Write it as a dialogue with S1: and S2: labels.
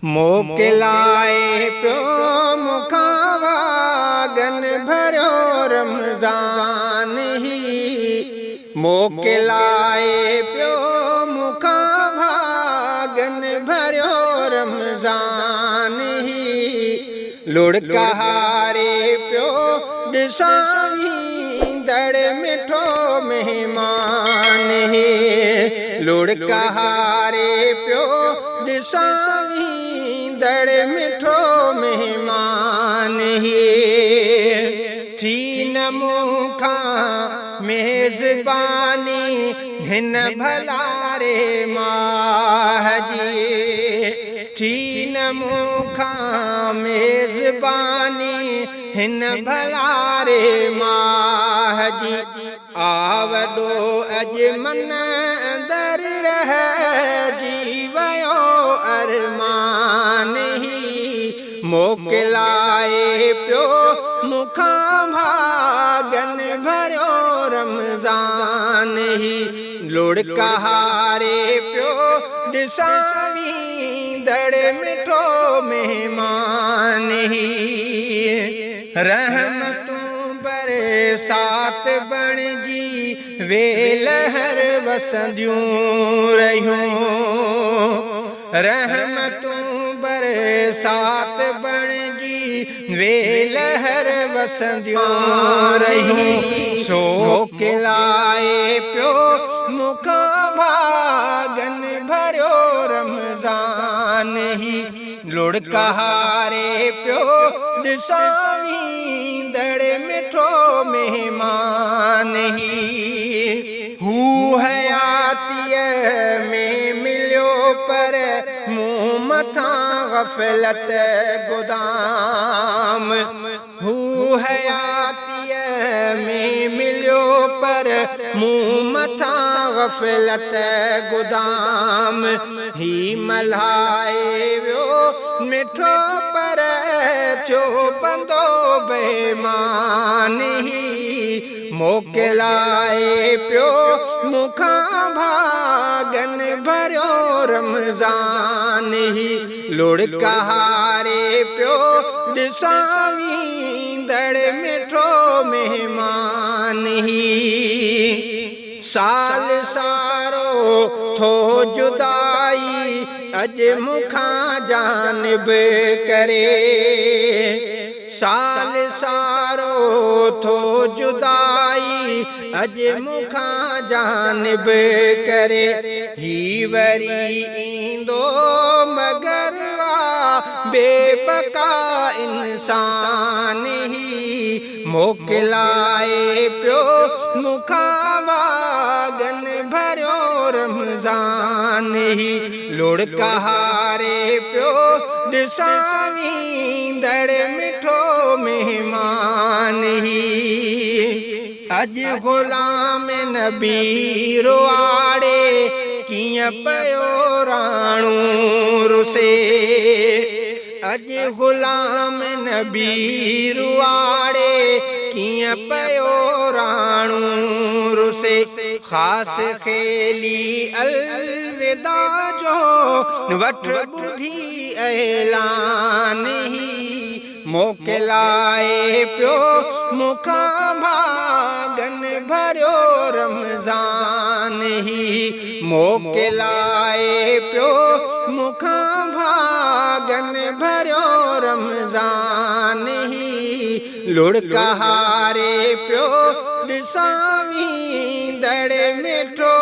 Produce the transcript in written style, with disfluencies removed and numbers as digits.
S1: موڪلائي پيو مون کان واڳن ڀريو رمضان هي موڪلائي پيو مون کان واڳن ڀريو رمضان هي لڙڪ هاري پيو ڏسان ويندڙ مٺو مهمان هي لڙڪ هاري پيو ڏسان ويندڙ مٺو مهمان هي ٿي نه مون کان ميزباني هن ڀلاري ماهه جي ٿي نه مون کان ميزباني هن ڀلاري ماهه جي آ وڏو اڄ من اندر رهجي ويو ارمان هي موڪلائي پيو مون کان ڀاڳن ڀريو رمضان هي لڙڪ هاري پيو ڏسان ويندڙ مٺو مهمان هي رحمتون برسات بڻجي ويلهر وسنديون رهيون رحمتون برسات بڻجي ويلهر وسنديون رهيون سو ڪلائي پيو مون کان ڀاڳن ڀريو رمضان هي لڙڪ هاري پيو ڏسان ويندڙ مٺو مهمان هي. هو حياتيء ۾ مليو پر مون مٿان غفلت گدام. هو حياتيء ۾ مليو پر مون مٿان غفلت گدام. هي ملهائي ويو مٺو پر ٿيو بندو بيمان هي موڪلائي پيو مون کان ڀاڳن ڀريو رمضان هي لڙڪ هاري پيو ڏسان ويندڙ مٺو مهمان هي. سال سارو ٿو جدائي اڄ مون کان جانب ڪري سال سارو ٿو جدائي اڄ مون کان جانب ڪري هي وري ايندو مگر آ بي بقا انسان هي موڪلائي پيو مون کان واڳن ڀريو رمضان هي لڙڪ هاري پيو ڏسان ويندڙ مٺو مهمان هي اڄ غلام نبي رواڙي ڪيئن پيو راڻو رسي. اڄ غلام نبي رواڙي ڪيئن پيو راڻو رسي خاص خيلي الوداع جو وٺ ٻڌي اعلان هي موڪلائي پيو مون کان ڀاڳن ڀريو رمضان هي موڪلائي پيو مون کان ڀاڳن ڀريو رمضان هي لڙڪ هاري پيو ڏسان ويندڙ مٺو.